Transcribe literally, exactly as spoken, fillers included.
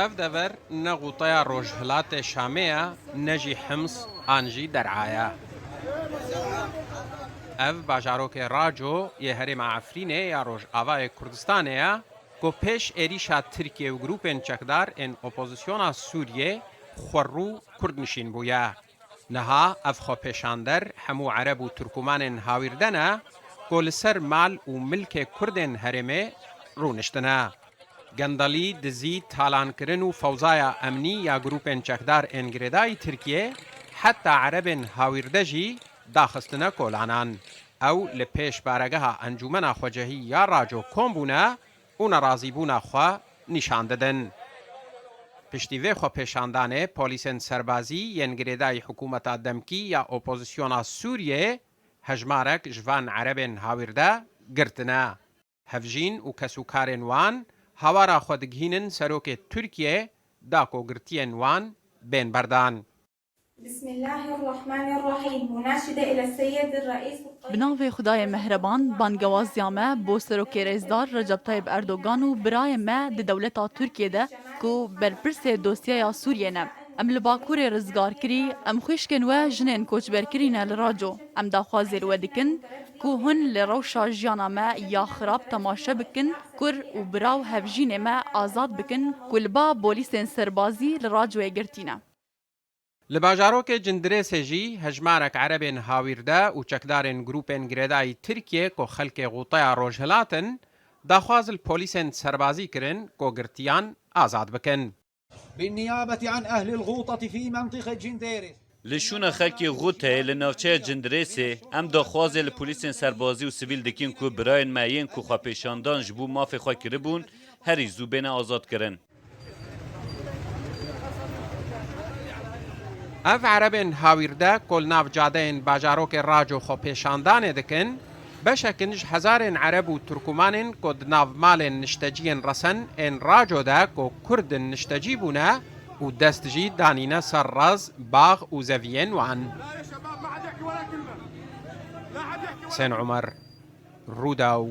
Ev dever ne Xûteya Rojhilatê Şamê ye, ne jî Hims an jî Der'a ye. Ev bajarokê Raco yê herêma Efrînê ya Rojavayê Kurdistanê ye, ku pêş êrîşa Tirkiye û grûpên çekdar ên opozisyona Sûriyê xwerû Kurd nişîn bûye. Niha ev xwepêşander hemû Ereb û Turkumanên hawîrde ne, ku li ser mal û milkê Kurdên herêmê rûniştine. Gendelî, dizî, talankirin û fewzaya emnî ya grûpên çekdar ên girêdayî Tirkiyê heta Erebên hawîrde jî daxistine kolanan. Ew li pêş baregeha Encûmena Xwecehî ya Raco kom bûne û nerazîbûna xwe nîşan didin. Piştî vê xwepêşandanê polîsên serbazî yên girêdayî hikûmeta demkî ya opozisyona Sûriyê hejmarek ji van Erebên hawîrde girtine. Hevjîn û kesûkarên wan hawara xwe digihînin serokê Tirkiyê da ku girtiyên wan bên berdan. بسم الله الرحمن الرحيم. مناشدة إلى السيد الرئيس الطيب. Bi navê Xwedayê Mehreban, bangewaziya me bo Serokê Rêzdar Recep Tayyip Erdogan û birayê me di dewleta Tirkiyê de ku berpirsê dosyeya Sûriyê ne. Em li Bakurê rizgar kirî, em xwişkên we, jinên koçberkirî ne li Raco. Em daxwazê li we dikin ku hûn li rewşa jiyana me ya xirab temaşe bikin, kur û bira û hevjînê me azad bikin ku li ba polîsên serbazî li Racoyê girtî ne. Li bajarokê Cindirêsê jî hejmarek Erebên hawîrde û çekdarên grûpên girêdayî Tirkiyê ku xelkê Xûteya Rojhilat in, daxwaz li polîsên serbazî kirin ku girtiyan azad bikin. بالنيابة عن أهل الغوطة في منطقة جنديرس. Li şûna xelkê Xûteyê li navçeya Cindirêsê, em daxwazê li polîsên serbazî û sivîl dikin ku birayên me yên ku xwepêşandan ji bo mafê xwe kiribûn, herî zû bêne azadkirin. Ev Erebên hawîrde ku li nav cadeyên bajarokê Raco xwepêşandanê dikin, beşek in ji hezarên Ereb û Turkumanên ku di nav malên nişteciyên resen ên Raco de ku Kurd in niştecî bûne û dest jî danîne ser rez, bax û zeviyên wan. Husên Umer, Rûdaw,